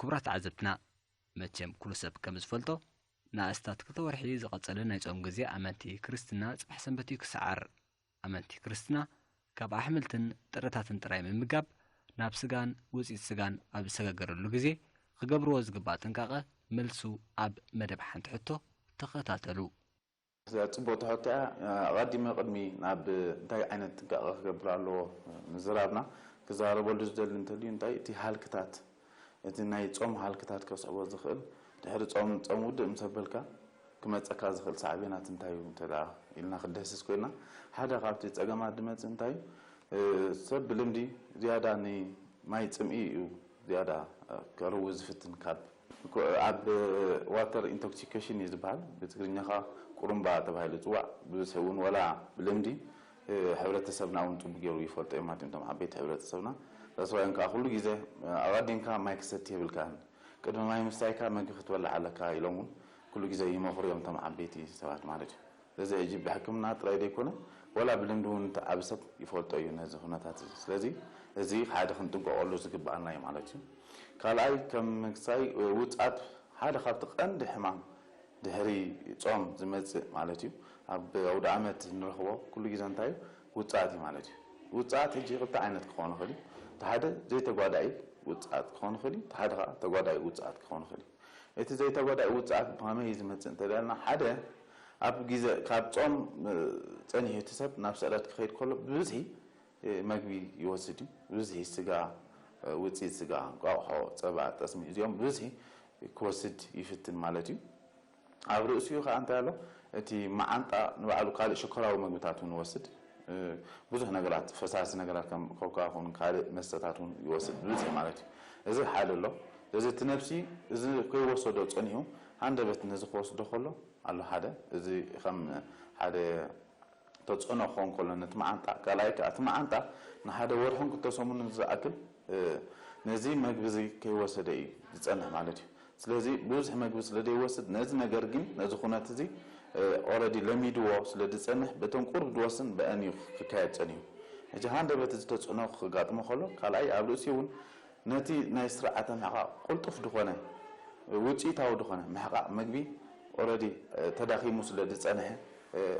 ክቡራት ተዓዘብትና፣ መቸም ኩሉ ሰብ ከም ዝፈልጦ ንኣስታት ክልተ ወርሒ ዝቐጸለ ናይ ጾም ግዜ ኣመንቲ ክርስትና ጽባሕ ሰንበት እዩ ክሰዓር። ኣመንቲ ክርስትና ካብ ኣሕምልትን ጥረታትን ጥራይ ምምጋብ ናብ ስጋን ውጽኢት ስጋን ኣብ ዝሰጋገረሉ ግዜ ክገብርዎ ዝግባእ ጥንቃቐ መልሱ ኣብ መደብ ሓንቲ ሕቶ ተኸታተሉ። እዛ ጽቡቕቲ ሕቶ እያ። ኣቐዲመ ቅድሚ ናብ እንታይ ዓይነት ጥንቃቐ ክገብር ኣለዎ ምዝራብና ክዛረበሉ ዝደሊ እንተልዩ እንታይ እቲ ሃልክታት እቲ ናይ ጾም ሃልክታት ከስዕቦ ዝኽእል ድሕሪ ጾም ጾም ውድእ ምስ ኣበልካ ክመጸካ ዝኽእል ሳዕቤናት እንታይ እዩ እንተ ደኣ ኢልና ክደህስስ ኮይና ሓደ ካብቲ ጸገማት ዝመጽእ እንታይ እዩ ሰብ ብልምዲ ዝያዳ ንማይ ጽምኢ እዩ ዝያዳ ከርዊ ዝፍትን ካብ ኣብ water intoxication እዩ ዝበሃል ብትግርኛ ከዓ ቁሩምባ ተባሂሉ ይፅዋዕ ብብዝሒ እውን ወላ ብልምዲ ሕብረተሰብና እውን ፅቡቅ ገይሩ ይፈልጦ እዮም ማለት እዮም ዓበይቲ ሕብረተሰብና ተስፋ እዮም ከዓ ኩሉ ግዜ ኣቀዲምካ ማይ ክሰቲ የብልካን ቅድሚ ማይ ምስታይካ መግቢ ክትበልዕ ኣለካ ኢሎም እውን ኩሉ ግዜ ይመኽሩ እዮም እቶም ዓበይቲ ሰባት ማለት እዩ እዚ ሕጂ ብሕክምና ጥራይ ዘይኮነ ወላ ብልምዲ እውን ዓቢ ሰብ ይፈልጦ እዩ ነዚ ኩነታት እዚ ስለዚ እዚ ሓደ ክንጥንቀቀሉ ዝግበኣና እዩ ማለት እዩ ካልኣይ ከም ምግሳይ ውፅኣት ሓደ ካብቲ ቀንዲ ሕማም ድሕሪ ፆም ዝመፅእ ማለት እዩ ኣብ ኣውደ ዓመት ንረኽቦ ኩሉ ግዜ እንታይ እዩ ውፅኣት እዩ ማለት እዩ ውፅኣት ሕጂ ክልተ ዓይነት ክኾን ይኽእል እዩ እቲ ሓደ ዘይተጓዳኢ ውፅኣት ክኾን ይኽእል እዩ እቲ ሓደ ከዓ ተጓዳኢ ውፅኣት ክኾን ይኽእል እዩ እቲ ዘይተጓዳኢ ውፅኣት ብኸመይ እዩ ዝመፅእ እንተደልና ሓደ ኣብ ግዜ ካብ ፆም ፀኒሑ እቲ ሰብ ናብ ስዕረት ክኸይድ ከሎ ብብዝሒ መግቢ ይወስድ እዩ። ብብዝሒ ስጋ፣ ውፅኢት ስጋ፣ እንቋቑሖ፣ ፀባ፣ ጠስሚ እዚኦም ብብዝሒ ክወስድ ይፍትን ማለት እዩ። ኣብ ርእሲኡ ከዓ እንታይ ኣሎ? እቲ መዓንጣ ንባዕሉ ካልእ ሽኮራዊ መግብታት እውን ይወስድ። ብዙሕ ነገራት ፈሳሲ ነገራት ከም ኮካ ኹን ካልእ መስተታት እውን ይወስድ ብብዝሒ ማለት እዩ። እዚ ሓደ ኣሎ። እዚ እቲ ነብሲ እዚ ከይወሰዶ ፀኒሑ ሃንደበት ነዚ ክወስዶ ከሎ ኣሎ ሓደ እዚ ከም ሓደ ተፅዕኖ ክኸውን ከሎ ነቲ መዓንጣ ካልኣይ ከዓ እቲ መዓንጣ ንሓደ ወርሕን ክልተ ሰሙንን ዝኣክል ነዚ መግቢ እዚ ከይወሰደ እዩ ዝፀንሕ ማለት እዩ ስለዚ ብዙሕ መግቢ ስለ ዘይወስድ ነዚ ነገር ግን ነዚ ኩነት እዚ already ለሚድዎ ስለ ዝፀንሕ በቶም ቁሩብ ዝወስን ብአን እዩ ክካየድ ፀኒሑ ሕጂ ሃንደበት እዚ ተፅዕኖ ክጋጥሞ ከሎ ካልኣይ ኣብ ርእሲ እውን ነቲ ናይ ስርዓተ ምሕቓቕ ቅልጡፍ ዝኾነ ውፅኢታዊ ዝኾነ ምሕቓቕ መግቢ already ተዳኺሙ ስለ ዝፀንሐ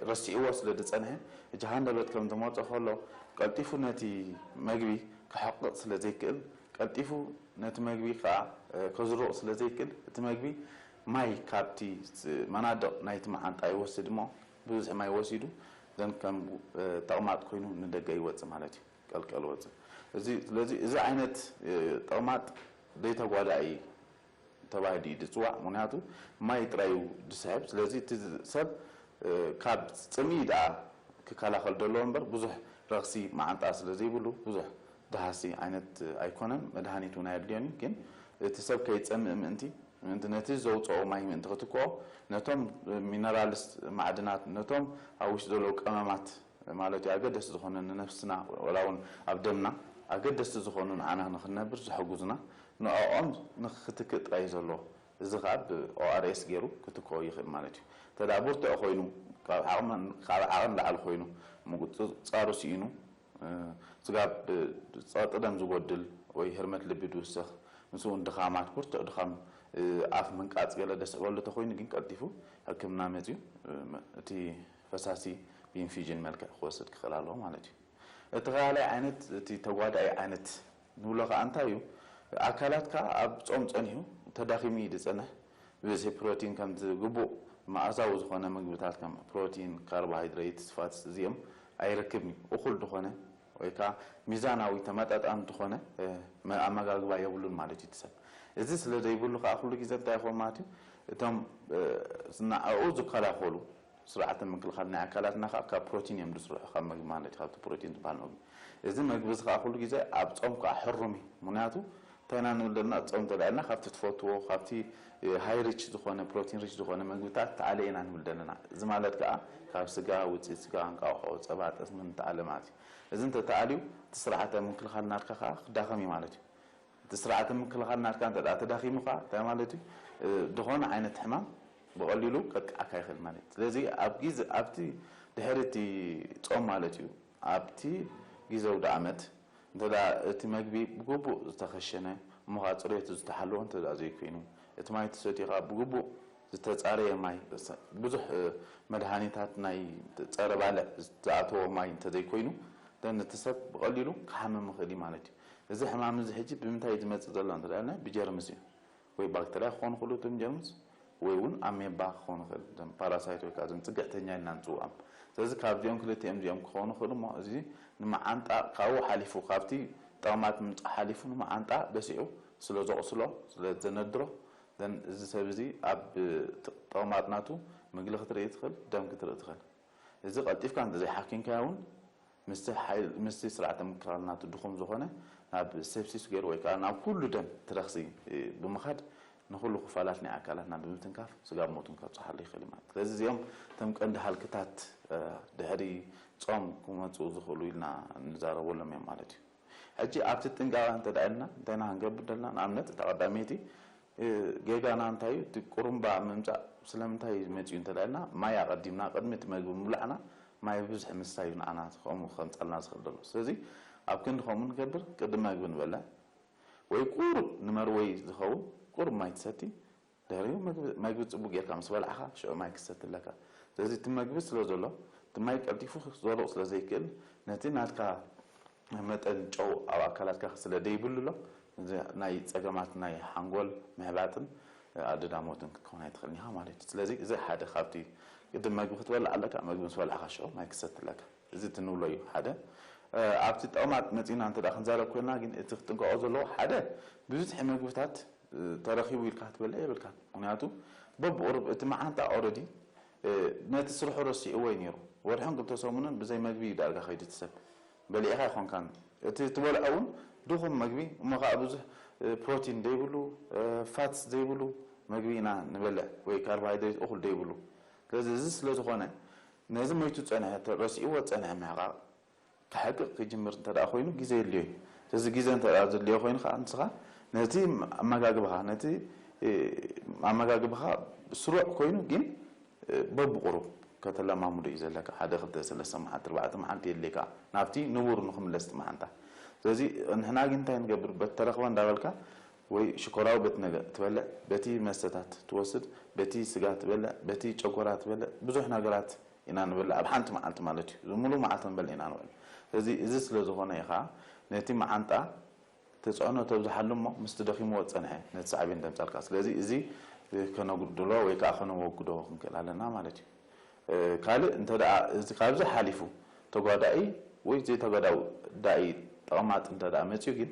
ረሲዕዎ ስለ ዝፀንሐ ሕጂ ሃንደበት ከም ዝመፆ ከሎ ቀልጢፉ ነቲ መግቢ ክሕቕቕ ስለ ዘይክእል ቀልጢፉ ነቲ መግቢ ከዓ ከዝሩቕ ስለ ዘይክእል እቲ መግቢ ማይ ካብቲ መናድቕ ናይቲ መዓንጣ ይወስድ እሞ ብብዝሒ ማይ ወሲዱ ዘን ከም ጠቕማጥ ኮይኑ ንደገ ይወፅእ ማለት እዩ ቀልቀል ወፅእ እዚ ስለዚ እዚ ዓይነት ጠቕማጥ ዘይተጓዳኢ ተባሂሉ እዩ ዝፅዋዕ ምክንያቱ ማይ ጥራይ እዩ ዝስሕብ ስለዚ እቲ ሰብ ካብ ፅምኢ ደኣ ክከላኸል ዘለዎ እምበር ብዙሕ ረኽሲ መዓንጣ ስለ ዘይብሉ ብዙሕ ደሃሲ ዓይነት ኣይኮነን መድሃኒት እውን ኣየድልዮን እዩ ግን እቲ ሰብ ከይፀምእ ምእንቲ ምእንቲ ነቲ ዘውፅኦ ማይ ምእንቲ ክትክኦ ነቶም ሚነራልስ ማዕድናት ነቶም ኣብ ውሽጢ ዘለዉ ቀመማት ማለት እዩ ኣገደስቲ ዝኾነ ንነፍስና ወላ እውን ኣብ ደምና ኣገደስቲ ዝኾኑ ንዓና ንክንነብር ዝሕጉዝና ንዕኦም ንክትክእ ጥራይ ዘሎ እዚ ከዓ ብ ORS ገይሩ ክትክኦ ይኽእል ማለት እዩ እንተ ብርቱዕ ኮይኑ ካብ ዓቕሚ ላዕሊ ኮይኑ ምቁፅፃሩ ስኢኑ ስጋብ ፀቕጢ ደም ዝጎድል ወይ ህርመት ልቢ ዝውስኽ ምስኡ ድኻማት ብርቱዕ ድኻም ኣፍ ምንቃፅ ገለ ደስዕበሉ ተኮይኑ ግን ቀልጢፉ ሕክምና መፅዩ እቲ ፈሳሲ ብኢንፊዥን መልክዕ ክወስድ ክኽእል ኣለዎ ማለት እዩ። እቲ ካልኣይ ዓይነት እቲ ተጓዳኢ ዓይነት ንብሎ ከዓ እንታይ እዩ? ኣካላትካ ኣብ ጾም ጸኒሑ ተዳኺሙ እዩ ዝጸንሕ። ብብዝሒ ፕሮቲን ከምቲ ግቡእ መኣዛዊ ዝኾነ ምግብታት ከም ፕሮቲን፣ ካርቦሃይድሬትስ፣ ፋትስ እዚኦም ኣይረክብን እዩ። እኹል ዝኾነ ወይ ከዓ ሚዛናዊ ተመጣጣኒ ዝኾነ ኣመጋግባ የብሉን ማለት እዩ እቲ ሰብ። እዚ ስለ ዘይብሉ ከዓ ኩሉ ግዜ እንታይ ይኸውን ማለት እዩ? እቶም ንዕኡ ዝከላኸሉ ስርዓተ ምክልኻል ናይ ኣካላትና ከዓ ካብ ፕሮቲን እዮም ዝስርሑ ካብ መግቢ ማለት እዩ ካብቲ ፕሮቲን ዝበሃል መግቢ እዚ መግቢ እዚ ከዓ ኩሉ ግዜ ኣብ ፆም ከዓ ሕሩም እዩ ምክንያቱ እንታይ ኢና ንብል ዘለና ፆም ተልዕልና ካብቲ ትፈትዎ ካብቲ ሃይ ሪች ዝኾነ ፕሮቲን ሪች ዝኾነ መግብታት ተኣለ ኢና ንብል ዘለና እዚ ማለት ከዓ ካብ ስጋ ውፅኢት ስጋ እንቃውሖ ፀባ ጠስሚ ንተኣለ ማለት እዩ እዚ እንተተኣልዩ እቲ ስርዓተ ምክልኻል ናትካ ከዓ ክዳኸም እዩ ማለት እዩ እቲ ስርዓተ ምክልኻል ናትካ እንተ ተዳኺሙ ከዓ እንታይ ማለት እዩ ዝኾነ ዓይነት ሕማም ብቐሊሉ ከጥቅዓካ ይኽእል ማለት እዩ። ስለዚ ኣብ ግዜ ኣብቲ ድሕሪ እቲ ጾም ማለት እዩ ኣብቲ ግዜ ኣውደ ኣመት እንተ እቲ መግቢ ብግቡእ ዝተኸሸነ እሞ ከዓ ጽሬቱ ዝተሓለወ እንተ ደኣ ዘይኮይኑ፣ እቲ ማይ ትሰትዮ ከዓ ብግቡእ ዝተጻረየ ማይ፣ ብዙሕ መድሃኒታት ናይ ጸረ ባልዕ ዝኣተዎ ማይ እንተዘይኮይኑ፣ እቲ ሰብ ብቐሊሉ ክሓምም ይኽእል እዩ ማለት እዩ። እዚ ሕማም እዚ ሕጂ ብምንታይ እዩ ዝመጽእ ዘሎ እንተ ደኣ ኢልና፣ ብጀርምስ እዩ። ወይ ባክተርያ ክኾኑ ይኽእሉ እቶም ጀርምስ፣ ወይ እውን ኣሜባ ክኾኑ ይኽእል፣ እዞም ፓራሳይት ወይ ከዓ እዞም ጽግዕተኛ ኢልና ንጽውዖም። ስለዚ ካብዚኦም ክልቲኦም እዚኦም ክኾኑ ይኽእሉ እሞ፣ እዚ ንመዓንጣ ካብኡ ሓሊፉ፣ ካብቲ ጠቕማጥ ምምጻእ ሓሊፉ ንመዓንጣ በሲዑ ስለ ዘቑስሎ፣ ስለ ዘነድሮ፣ ዘን እዚ ሰብ እዚ ኣብ ጠቕማጥ ናቱ ምግሊ ክትርኢ ትኽእል፣ ደም ክትርኢ ትኽእል። እዚ ቀልጢፍካ እንተዘይሓኪምካዮ እውን ምስቲ ሓይል-፣ ምስቲ ስርዓተ ምክልኻል ናቱ ድኹም ዝኾነ ናብ ሴፕሲስ ገይሩ ወይ ከዓ ናብ ኩሉ ደም ትረኽሲ ብምኻድ ንኹሉ ክፋላት ናይ ኣካላትና ብምትንካፍ ስጋብ ሞት እውን ከብፅሓሉ ይኽእል እዩ ማለት እዩ። ስለዚ እዚኦም እቶም ቀንዲ ሃልክታት ድሕሪ ጾም ክመፅኡ ዝኽእሉ ኢልና ንዛረበሎም እዮም ማለት እዩ። ሕጂ ኣብቲ ጥንቃቐ እንተ ደኣ ኢልና እንታይ ኢና ክንገብር ደለና? ንኣብነት እታ ቀዳመይቲ ጌጋና እንታይ እዩ? እቲ ቁሩምባ ምምጻእ ስለምንታይ መጺኡ እንተ ደኣ ኢልና፣ ማይ ኣቐዲምና ቅድሚ እቲ መግቢ ምብላዕና ማይ ብብዝሒ ምስታይ እዩ ንዓና ከምኡ ከምጸልና ዝኽእል ዘሎ። ስለዚ ኣብ ክንዲ ከምኡ ንገብር፣ ቅድሚ መግቢ ንበልዕ ወይ ቁሩብ ንመርወይ ዝኸውን ቁሩብ ማይ ትሰቲ፣ ድሕሪኡ መግቢ፣ መግቢ ጽቡቕ ጌርካ ምስ በላዕኻ ሽዑ ማይ ክትሰቲ ኣለካ። ስለዚ እቲ መግቢ ስለ ዘሎ፣ እቲ ማይ ቀልጢፉ ክዘልቕ ስለ ዘይክእል፣ ነቲ ናትካ መጠን ጨው ኣብ ኣካላትካ ስለ ደይብሉ ኣሎ፣ እዚ ናይ ጸገማት ናይ ሓንጎል ምሕባጥን ኣደዳ ሞትን ክትከውን ኣይትኽእልን ኢኻ ማለት እዩ። ስለዚ እዚ ሓደ ካብቲ ቅድም መግቢ ክትበልዕ ኣለካ፣ መግቢ ምስ በላዕካ ሽዑ ማይ ክትሰቲ ኣለካ። እዚ እቲ ንብሎ እዩ ሓደ። ኣብቲ ጠቕማጥ መጺና እንተ ደኣ ክንዛረብ ኮይንና ግን እቲ ክትጥንቀቖ ዘለዎ ሓደ ብብዝሒ መግብታት ተረኺቡ ኢልካ ክትበልዕ የብልካን። ምኽንያቱ በብቑሩብ እቲ መዓንጣ ኦረዲ ነቲ ስርሑ ረሲዕዎ እዩ ነይሩ። ወርሕን ክልተ ሰሙንን ብዘይ መግቢ እዩ ዳርጋ ከይዱ እቲ ሰብ። በሊዕኻ ኣይኮንካን። እቲ ትበልዖ እውን ድኹም መግቢ፣ እሞ ኸዓ ብዙሕ ፕሮቲን ዘይብሉ፣ ፋትስ ዘይብሉ መግቢ ኢና ንበልዕ፣ ወይ ካርቦሃይድሬት እኹል ዘይብሉ። ስለዚ እዚ ስለ ዝኾነ ነዚ ሞይቱ ዝጸንሐ፣ ረሲዕዎ ዝጸንሐ ምሕቓቕ ክሓቅቕ ክጅምር እንተ ደኣ ኮይኑ ግዜ የድልዮ እዩ። ስለዚ ግዜ እንተ ደኣ ዘድልዮ ኮይኑ ኸዓ ንስኻ ነቲ ኣመጋግባኻ፣ ነቲ ኣመጋግባኻ ስሩዕ ኮይኑ ግን በብቑሩብ ከተለማምዶ እዩ ዘለካ። ሓደ፣ ክልተ፣ ሰለስተ መዓልቲ፣ ኣርባዕተ መዓልቲ የድልየካ ናብቲ ንቡር ንኽምለስ እቲ መዓንጣ። ስለዚ ንሕና ግን እንታይ ንገብር? በቲ ተረኽበ እንዳበልካ ወይ ሽኮራዊ በቲ ነገ ትበልዕ፣ በቲ መስተታት ትወስድ፣ በቲ ስጋ ትበልዕ፣ በቲ ጨጎራ ትበልዕ፣ ብዙሕ ነገራት ኢና ንበልዕ ኣብ ሓንቲ መዓልቲ ማለት እዩ። እዚ ሙሉእ መዓልቲ ንበልዕ ኢና ንውዕል። ስለዚ እዚ ስለ ዝኾነ እዩ ኸዓ ነቲ መዓንጣ ተፅዕኖ ተብዝሓሉ እሞ ምስቲ ደኺምዎ ዝፀንሐ ነቲ ሳዕቤን ተምፃልካ። ስለዚ እዚ ከነጉድሎ ወይ ከዓ ከነወግዶ ክንክእል ኣለና ማለት እዩ። ካልእ እንተ ደኣ እዚ ካብዚ ሓሊፉ ተጓዳኢ ወይ ዘይተጓዳኢ ጠቕማጥ እንተ ደኣ መፅዩ ግን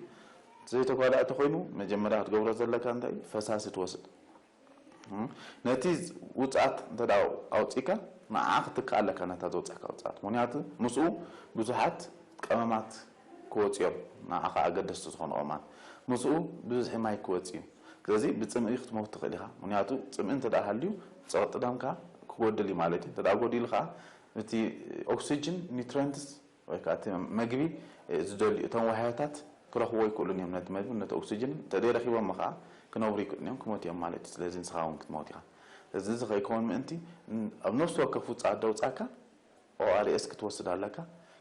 ዘይተጓዳኢ ተኾይኑ መጀመርያ ክትገብሮ ዘለካ እንታይ እዩ? ፈሳሲ ትወስድ። ነቲ ውፅኣት እንተ ደኣ ኣውፂእካ ንዓ ክትክእ ኣለካ ነታ ዘውፃእካ ውፅኣት። ምኽንያቱ ምስኡ ብዙሓት ቀመማት ክወፅኡ እዮም፣ ንዓኻ ኣገደስቲ ዝኾኑ ቀመማት። ምስኡ ብብዝሒ ማይ ክወፅእ እዩ። ስለዚ ብፅምኢ ክትመውት ትኽእል ኢኻ። ምኽንያቱ ፅምኢ እንተ ደኣ ሃልዩ ፀቕጢ ደምካ ክጎድል እዩ ማለት እዩ። እንተ ደኣ ጎዲሉ ከዓ እቲ ኦክሲጅን ኒውትረንትስ ወይ ከዓ እቲ መግቢ ዝደልዩ እቶም ዋህያታት ክረኽብዎ ኣይክእሉን እዮም። ነቲ መግቢ ነቲ ኦክሲጅን እንተደይረኺቦም ከዓ ክነብሩ ኣይክእሉን እዮም፣ ክሞቱ እዮም ማለት እዩ። ስለዚ ንስኻ እውን ክትመውት ኢኻ። እዚ እዚ ከይከውን ምእንቲ ኣብ ነፍሲ ወከፍ ውፅኣት ደውፃእካ ኦኣርኤስ ክትወስድ ኣለካ፣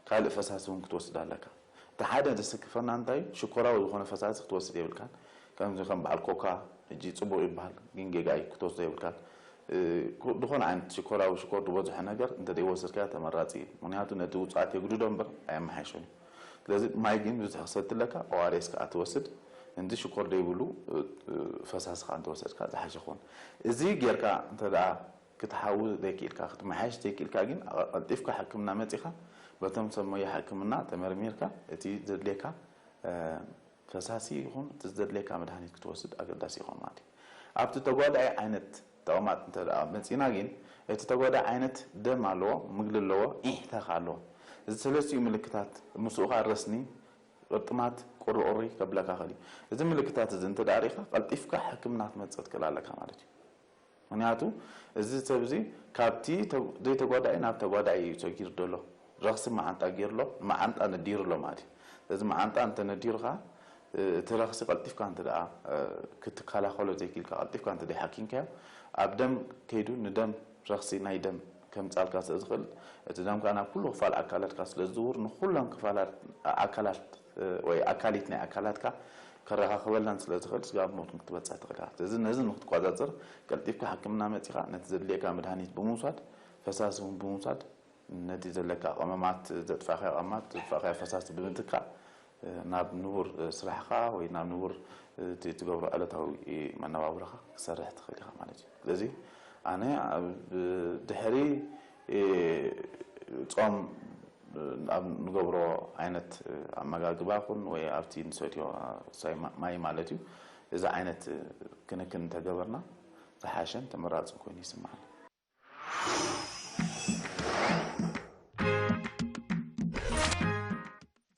ካልእ ፈሳሲ እውን ክትወስድ ኣለካ። እቲ ሓደ ዘስክፈና እንታይ እዩ? ሽኮራዊ ዝኾነ ፈሳሲ ክትወስድ የብልካን። ከምዚ ከም በዓል ኮካ፣ ሕጂ ጽቡቕ ይበሃል፣ ግን ጌጋ እዩ፣ ክትወስዶ የብልካን። እ፣ ኩ-፣ ዝኾነ ዓይነት ሽኮራዊ ሽኮር ዝበዝሖ ነገር እንተ ዘይወሰድካዮ ተመራጺ እዩ። ምኽንያቱ ነቲ ውጽኣት የጉድዶ እምበር ኣየመሓይሾን እዩ። ስለዚ ማይ ግን ብዙሕ ክሰቲ ኣለካ፣ ኦኣርኤስ ከኣ ትወስድ፣ እንዲ ሽኮር ዘይብሉ፣ እ፣ እ፣ ፈሳሲ ከኣ እንተወሰድካ ዝሓሸ ክኸውን። እዚ ጌርካ እንተ ደኣ ክትሓዊ ዘይክኢልካ፣ ክትመሓየሽ ዘይክኢልካ ግን ቀልጢፍካ ሕክምና መጺኻ በቶም ሰብ ሞያ ሕክምና ተመርሚርካ እቲ ዘድልየካ፣ እ፣ ፈሳሲ ይኹን እቲ ዘድልየካ መድሃኒት ክትወስድ ኣገዳሲ ይኸውን ማለት እዩ። ኣብቲ ተጓዳኢ ዓይነት ተቕማጥ እንተ ደኣ መጺና ግን፣ እቲ ተጓዳኢ ዓይነት ደም ኣለዎ፣ ምግሊ ኣለዎ፣ ኢሕታኽ ኣለዎ። እዚ ሰለስቲኡ ምልክታት፣ ምስኡ ኸኣ ረስኒ፣ ቅርጥማት፣ ቁሪቑሪ ከብለካ ይኽእል እዩ። እዚ ምልክታት እዚ እንተ ደኣ ርኢኻ፣ ቀልጢፍካ ሕክምና ክትመጽእ ትክእል ኣለካ ማለት እዩ። ምኽንያቱ እዚ ሰብ እዚ ካብቲ ተ-፣ ዘይተጓዳኢ ናብ ተጓዳኢ እዩ ሰጊሩ ዘሎ። ረኽሲ መዓንጣ ገይሩ ኣሎ፣ መዓንጣ ነዲሩ ኣሎ ማለት እዩ። ስለዚ መዓንጣ እንተ ነዲሩ ኸዓ፣ እ፣ እቲ ረኽሲ ቀልጢፍካ እንተ ደኣ፣ እ፣ ክትከላኸሎ ዘይክኢልካ፣ ቀልጢፍካ እንተ ደይሓኪምካዮ፣ ኣብ ደም ከይዱ ንደም ረኽሲ ናይ ደም ከምጻልካ ስለ ዝኽእል፣ እቲ ደምካ ናብ ኩሉ ክፋል ኣካላትካ ስለ ዝዝውር፣ ንኹሎም ክፋላት ኣካላት፣ እ፣ ወይ ኣካሊት ናይ ኣካላትካ ከረኻኽበላን ስለ ዝኽእል ስጋብ ሞት ክትበጽሕ ትኽእል ኢኻ። ስለዚ ነዚ ንክትቆጻጸር ቀልጢፍካ ሕክምና መጺኻ ነቲ ዘድልየካ መድሃኒት ብምውሳድ፣ ፈሳሲ እውን ብምውሳድ፣ ነቲ ዘለካ ቀመማት ዘጥፋእካዮ ቀመማት ዘጥፋእካዮ ፈሳሲ ብምትካእ ናብ ንቡር ስራሕኻ ወይ ናብ ንቡር እቲ ትገብሮ ዕለታዊ መነባብሮኻ ክትሰርሕ ትኽእል ኢኻ ማለት እዩ። ስለዚ ኣነ ኣብ ድሕሪ ጾም ኣብ ንገብሮ ዓይነት ኣመጋግባ ኹን ወይ ኣብቲ ንሰትዮ ሳይ ማ- ማይ ማለት እዩ እዚ ዓይነት ክንክን እንተገበርና ዝሓሸን ተመራፅን ኮይኑ ይስማዓኒ።